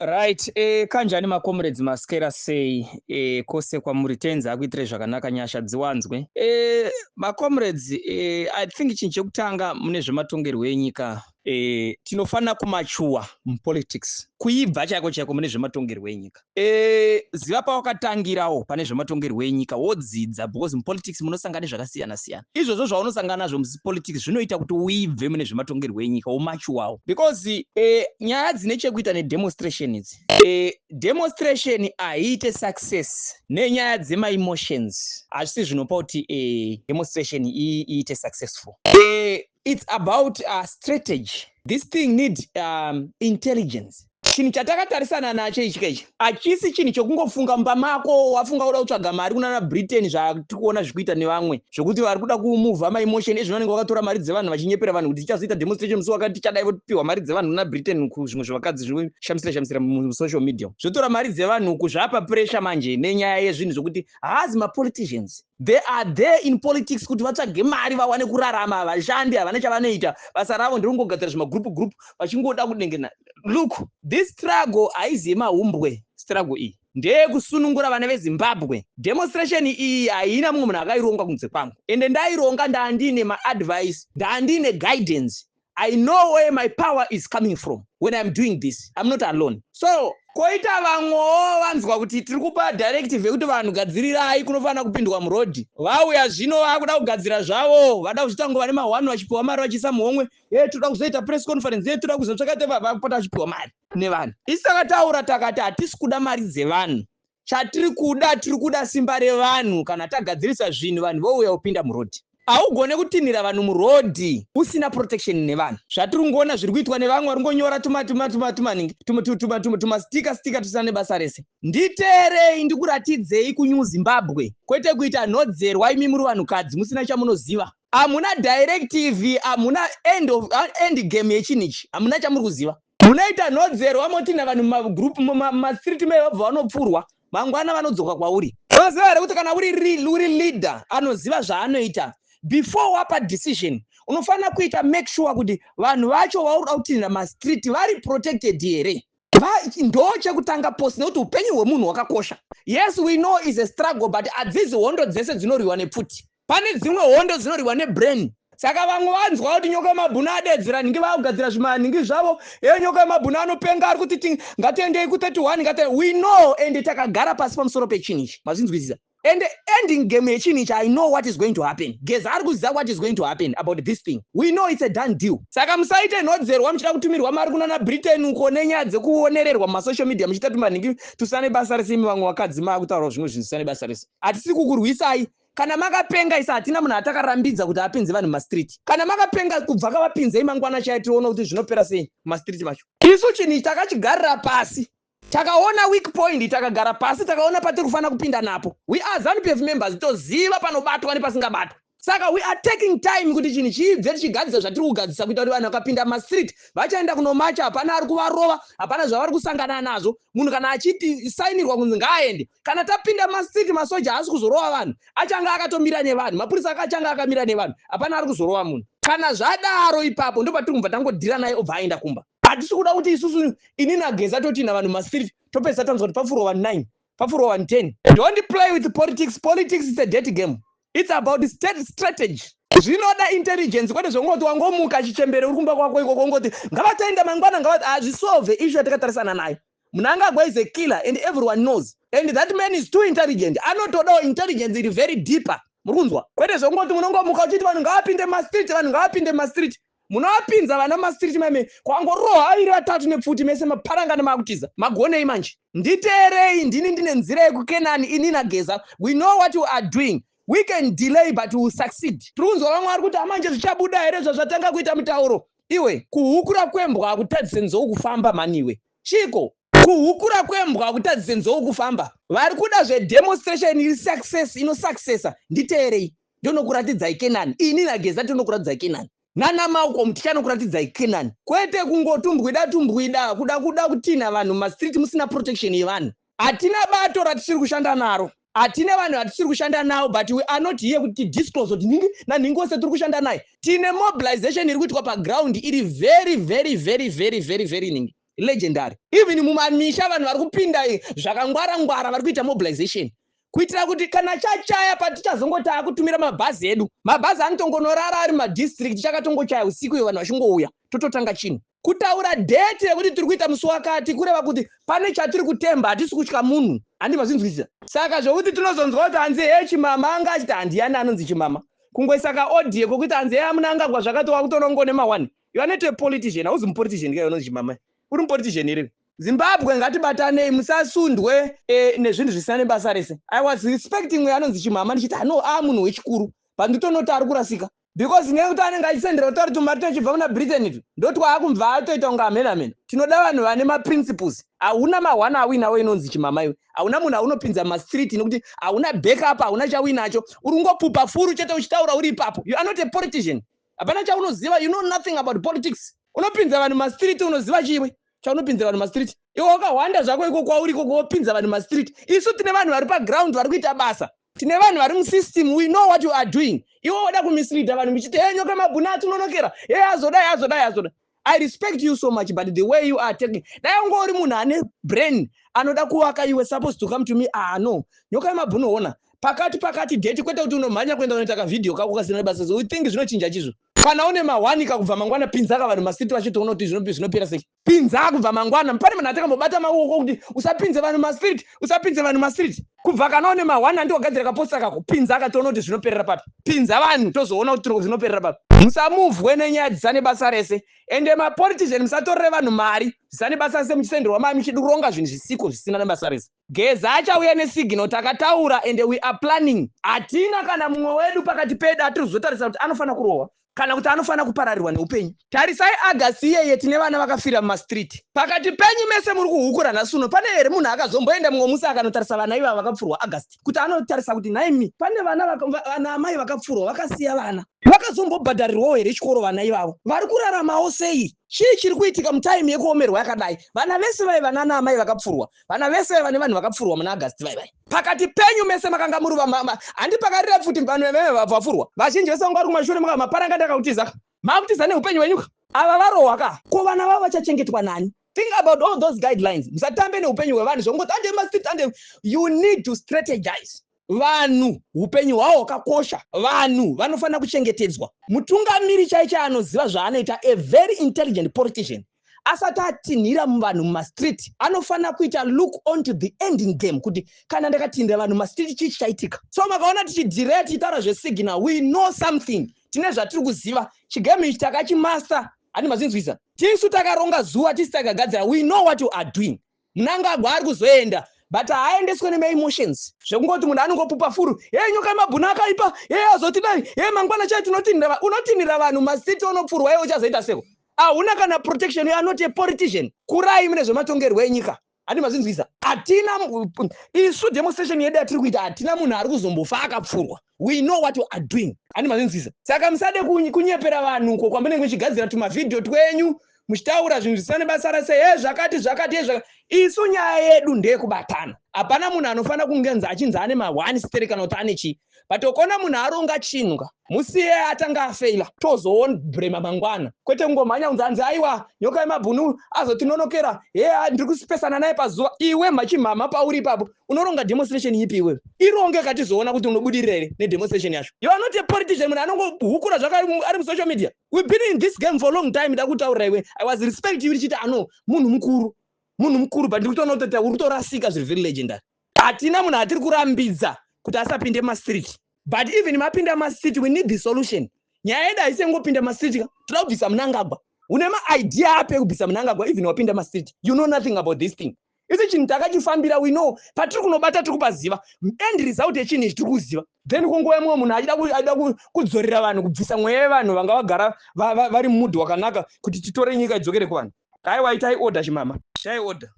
Right, kanjani macomrades, maskera sei kose kwamuri? Tenzi akuitire zvakanaka, nyasha dziwanzwe. Macomrades, I think chinhu chekutanga mune zvematongerwo enyika, tinofanira kumature mupolitics, kuibva chaiko chaiko mune zvematongerwo enyika. Ziva pawakatangirawo pane zvematongerwo enyika, wodzidza, because mupolitics munosangana nezvakasiyana siyana. Izvozvo zvaunosangana nazvo mupolitics zvinoita kuti uibve mune zvematongerwo enyika, womaturewo, because nyaya dzine chekuita nedemonstration idzi, demonstration haiite success nenyaya dzemaemotions. Hazvisi zvinopa kuti demonstration iite successful. It's about strategy. This thing need intelligence. Chinhu chatakatarisana nacho ichi kaichi hachisi chinhu chokungofunga mumba mako, wafunga kuda kutsvaga mari kunana Britain, zvatiri kuona zvikuita nevamwe, zvokuti vari kuda kumuvha maemotion ezvino. Vanenge vakatora mari dzevanhu vachinyepera vanhu kuti tichazoita demonstration musi wakati, tichadai, vopiwa mari dzevanhu kuna Britain. Zvimwe zvevakadzi zvinoshamisira shamisira musocial media, zvotora mari dzevanhu kuzvapa pressure manje nenyaya yezvinhu zvokuti haazi mapoliticians. They are there in politics kuti vatsvage mari, vawane kurarama. Vashandi havana chavanoita, basa ravo nderikungogadzira zvimagroup group vachingoda kudengena. Look, this struggle haizi yemahumbwe. Struggle iyi ndeyekusunungura vana veZimbabwe. Demonstration iyi haina mumwe munhu akaironga kunze kwangu, ende ndaironga ndandine maadvice, ndandine guidance. I know where my power is coming from when I'm doing this. I'm not alone. So koita vamwewo vanzwa kuti tiri kupa directive yekuti vanhu gadzirirai, kunofanira kupindwa murodhi. Vauya zvino vakuda kugadzira zvavo, vada kuzvita nguva nemahwani, vachipiwa mari, vachiisa muhomwe. Ye, toda kuzoita press conference, ye, toda kuzotsvakate, vapota vachipiwa mari nevanhu. Isi takataura takati hatisi kuda mari dzevanhu. Chatiri kuda, tiri kuda simba revanhu. Kana tagadzirisa zvinhu, vanhu vouya kupinda murodhi. Haugone kutinhira vanhu murodhi usina protection nevanhu. Zvatiri kungoona zviri kuitwa nevamwe vari kungonyora tumaningi tumastika stika tusina nebasa rese. Nditeerei ndikuratidzei kuNew Zimbabwe, kwete kuita nhodzerwa imi muri vanhukadzi musina chamunoziva. Hamuna directive, hamuna end game yechinhu ichi, hamuna chamuri kuziva. Munoita nhodzerwa, motinha vanhu mumagroup, mumastreet me, vabva vanopfurwa, mangwana vanodzoka kwauri. Unoziva here kuti kana uri leader anoziva zvaanoita, before wapa decision unofanira kuita make sure kuti vanhu vacho vauri kuda kutinhira mastreet vari protected here? Ndo chekutanga post, nekuti upenyu hwemunhu hwakakosha. Yes, we know is a struggle, but hadzizi hondo dzese dzinorwiwa nepfuti. Pane dzimwe hondo dzinorwiwa nebrain. Saka vamwe vanzwa kuti nyoka yemabhunu adedzera nhingi, vakugadzira zvimanhingi zvavo. E, nyoka yemabhunu anopenga, ari kuti ngatiendei ku31 ngati. We know and takagara pasi pamusoro pechinhu ichi, mazvinzwisisa? And ending game yechinhu ichi, I know what is going to happen. Geza ari kuziva what is going to happen about this thing. We know it's a done deal. Saka musaite nhodzerwa muchida kutumirwa mari kunana Britain uko nenyaya dzekuonererwa mumasocial media, muchiita tumanhingi tusina nebasa rese. Imi vamwe vakadzi maakutaura zvimwe zvinhu zvisina nebasa rese. Hatisi kukurwisai. Kana makapenga, isa hatina munhu atakarambidza kuti apinze vanhu mumastreet. Kana makapenga, kubva kavapinzei, mangwana chai tione kuti zvinopera sei mumastreet macho. Isu chinhu ichi takachigarira pasi, takaona weak point, takagara pasi, takaona patiri kufanira kupinda napo. We are ZANU PF members, toziva panobatwa nepasingabatwa. Saka we are taking time kuti chinhu chiibve, tichigadzisa zvatiri kugadzisa, kuita kuti vanhu vakapinda mastreet vachaenda kunomacha, hapana ari kuvarova, hapana zvavari kusangana nazvo. Munhu kana achiti sainirwa kunzi ngaaende, kana tapinda mastreet, masoja haasi kuzorova vanhu, achange akatomira nevanhu, mapurisa akachange akamira nevanhu, hapana ari kuzorova munhu. Kana zvadaro, ipapo ndo patiri kubva tangodhira naye, obva aenda kumba. Hatisi kuda kuti isusu, ini naGeza, totina vanhu mastreet, topedzisa tanzwa kuti papfurwa vanhu 9, papfurwa vanhu 10. Don't play with politics. Politics is a dirty game. It's about state strategy. Zvinoda intelligence, kwete zvongoti wangomuka chichembere uri kumba kwako ikoko, ungoti ngavatoenda mangwana, ngavati. Hazvisolve issue yatakatarisana nayo. Mnangagwa is a killer and everyone knows, and that man is too intelligent. Anotodawo intelligence iri very deeper, muri kunzwa? Kwete zvongoti munongomuka uchiti vanhu ngavapinde mastreet, vanhu ngavapinde mastreet. Munovapinza vana mastreet mame, kwangorohwa aviri vatatu nepfuti, mese maparangana maakutiza. Magonei manje? Nditeerei, ndini ndine nzira yekuKenani. Ini naGeza, we know what we are doing. We can delay, but we will succeed. Tiri kunzwa vamwe vari kuti amanje zvichabuda here zvazvatanga kuita mutauro. Iwe, kuhukura kwembwa hakutadzise nzou kufamba maniwe. Chiko kuhukura kwembwa hakutadzise nzou kufamba? Vari kuda zvedemonstration iri success, inosuccessa, nditeerei, ndonokuratidzai Kenani. Ini naGeza tinokuratidzai Kenani, nana Malcolm tichanokuratidzai Kenani, kwete kungotumbwida tumbwida kuda kutinha vanhu mumastreet musina protection yevanhu. Hatina bato ratisiri kushanda naro, hatina vanhu vatisiri kushanda navo, but we are not here kuti tidisclose kuti nhingi nanhingi wose tiri kushanda naye. Tine mobilization iri kuitwa paground, iri very very very very very very ningi. Legendary. Even mumamisha vanhu vari kupinda zvakangwara ngwara, vari kuita mobilization kuitira kuti kana chachaya, patichazongoti akutumira mabhazi edu, mabhazi anotongonorara ari madistrict. Chakatongochaya usiku iyo, vanhu vachingouya, tototanga chinhu. Kutaura date yekuti tiri kuita musi wakati kureva kuti pane chatiri kutemba, hatisi kutya munhu. Handi mazvinzwisisa? Saka zvokuti tinozonzwa kuti hanzi he, Chimama anga achiti, handiyani anonzi Chimama, kungoisa kaaudio kokuti hanzi he, amunangagwa zvakati, wakutorongo nemawani. You are not a politician. Hauzi mupolitician kai unonzi Chimama? Uri mupolitician here? Zimbabwe, ngatibatanei, musasundwe nezvinhu zvisina nebasa rese. I was respecting uyo anonzi Chimama, ndichiti ano a munhu wechikuru, but nditonoti ari kurasika because nekuti anenge achisendera kutaura tumari tochibva kuna Britain itu, ndotwaakumva atoita kunge amene amene. Tinoda vanhu vane maprinciples. Hauna mahwana awinawo inonzi Chimama iwe. Hauna munhu aunopinza mumastreet nekuti hauna backup, hauna chawinacho. Uri kungopupa furu chete uchitaura uri ipapo. You are not a politician. Hapana chaunoziva. You know nothing about politics. Unopinza vanhu mumastreet, unoziva chimwe chaunopinza vanhu mumastreet? Iwe wakahwanda zvako iko kwauri ikoko, wopinza vanhu mumastreet. Isu tine vanhu vari paground vari kuita basa, tine vanhu vari musystem. We know what you are doing. Iwe woda kumisleada vanhu muchiti he, Nyoka Mabhuna atinonokera, he, azodai, azodai, azodai. I respect you so much, but the way you are taking, dai ungori munhu ane brain anoda kuvaka, you were supposed to come to me. Ah no, Nyoka Yemabhunu, ona pakati pakati date, kwete kuti unomhanya kuenda unoita kavhidhiyo kako kasina basa. So you think zvinochinja chizvo? Kana une mahwanika kubva mangwana, pinzaka vanhu mastreet vachitoona kuti zvinopera sei. Pinza kubva mangwana. Pane munhu atakambobata maoko kuti usapinze vanhu mastreet, usapinze vanhu mastreet. Kubva kana une mahwani, andiwagadzira kaposter kako, pinza akatoona kuti zvinoperera papi. Pinza vanhu, tozoona kuti zvinoperera papi. Musamuvhwe nenyaya dzisane basa rese. Ende mapolitician, musatorere vanhu mari zvisane basa rese, muchisenderwa mari, muchironga zvinhu zvisiko zvisina nebasa rese. Geza achauya nesignal, takataura, ende we are planning. Hatina kana mumwe wedu pakati pedu atiri kuzotarisa kuti anofanira kurohwa kana kuti anofanira kupararirwa neupenyu. Tarisai August iyeye, tine vana vakafira mumastreet. Pakati penyu mese muri kuhukura nhasi uno, pane here munhu akazomboenda mumwe musi akanotarisa vana ivava vakapfurwa August, kuti anotarisa kuti nhaimi, pane vana vana amai vakapfurwa vakasiya vana, vakazombobhadharirwawo here chikoro? Vana ivavo vari kuraramawo sei? Chii chiri kuitika mutime yekuomerwa yakadai? Vana vese vaiva nana amai vakapfurwa, vana vese vaiva nevanhu vakapfurwa muna August vaivai, pakati penyu mese makanga muri handi pakarira pfuti, vanhu veve vapfurwa vazhinji vese vanga vari kumashure maparanga ndakakutiza, makutiza neupenyu hwenyu. Ava varohwa ka, ko vana vavo vachachengetwa nani? Think about all those guidelines. Musatambe neupenyu hwevanhu zvongoti ande mastreet ande. You need to strategize. Vanhu upenyu hwavo hwakakosha, vanhu vanofanira kuchengetedzwa. Mutungamiri chaicho anoziva zvaanoita, a very intelligent politician, asati atinhira vanhu mumastreet, anofanira kuita look onto the ending game, kuti kana ndakatinhira vanhu mumastreet, chii chichaitika? So makaona tichidhireya, tichitaura zvesignal, we know something. Tine zvatiri kuziva. Chigame ichi takachimaster. Handi mazinzwisa? Tisu takaronga zuva, tisi takagadzira. We know what you are doing. Munangagwa ari kuzoenda, but haaendeswe nemaemotions zvekungoti munhu anongopupa furu, he, Nyoka Yemabhunu akaipa, he, azotidai, he, mangwana chai tinotinhira. Unotinhira vanhu mastreet, onopfurwa, iwe uchazoita seko? Hauna kana protection. You are not a politician. Kurai mune zvematongerwo enyika. Handi mazinzwisa? Hatina isu demonstration yedu yatiri kuita, hatina munhu ari kuzombofa akapfurwa. We know what you are doing. Handi mazinzwisa? Saka musade kunyepera vanhu ko kwamunenge muchigadzira tumavhidhiyo twenyu muchitaura zvinhu zvisina nebasa rese, he, zvakati zvakati, he, zvakati. Isu nyaya yedu ndeyekubatana. Hapana munhu anofanira kunge achinzi ane ma1 story kana kuti ane chii, but ukaona munhu aronga chinhu ka, musiye atanga afeila, tozobrema mangwana, kwete kungomhanya kunzi hanzi aiwa, Nyoka Yemabhunu azotinonokera, he, ndiri kusipesana naye pazuva. Iwe machimhama, pauri ipapo unoronga demonstration ipi? Iwewe ironge katizoona kuti unobudirira here nedemonstration yacho. You are not a politician. Munhu anongohukura zvaka ari musocial media. We've been in this game for a long time. Da kutaurira iwe, I was respect you ndichiti ano munhu mukuru, munhu mukuru, but ndiri kutoona kuti uri kutorasika zviri very legendary. Hatina munhu atiri kurambidza kuti asapinde mastreet, but even mapinda mastreet, we need the solution. Nyaya yedu haisi yengopinda mastreet ka, toda kubvisa Munangagwa. Une maidea api ekubvisa Munangagwa even wapinda mastreet? You know nothing about this thing. Isi chinhu takachifambira. We know patiri kunobata, tiri kupaziva end result yechinhu ichi, tiri kuziva. Then kungouya mumwe munhu achida kudzorera vanhu, kubvisa mweya yevanhu vanga vagara vari mumudhi wakanaka, kuti titore nyika idzokere kuvanhu. Aiwa, itai order, Chimama, itai order.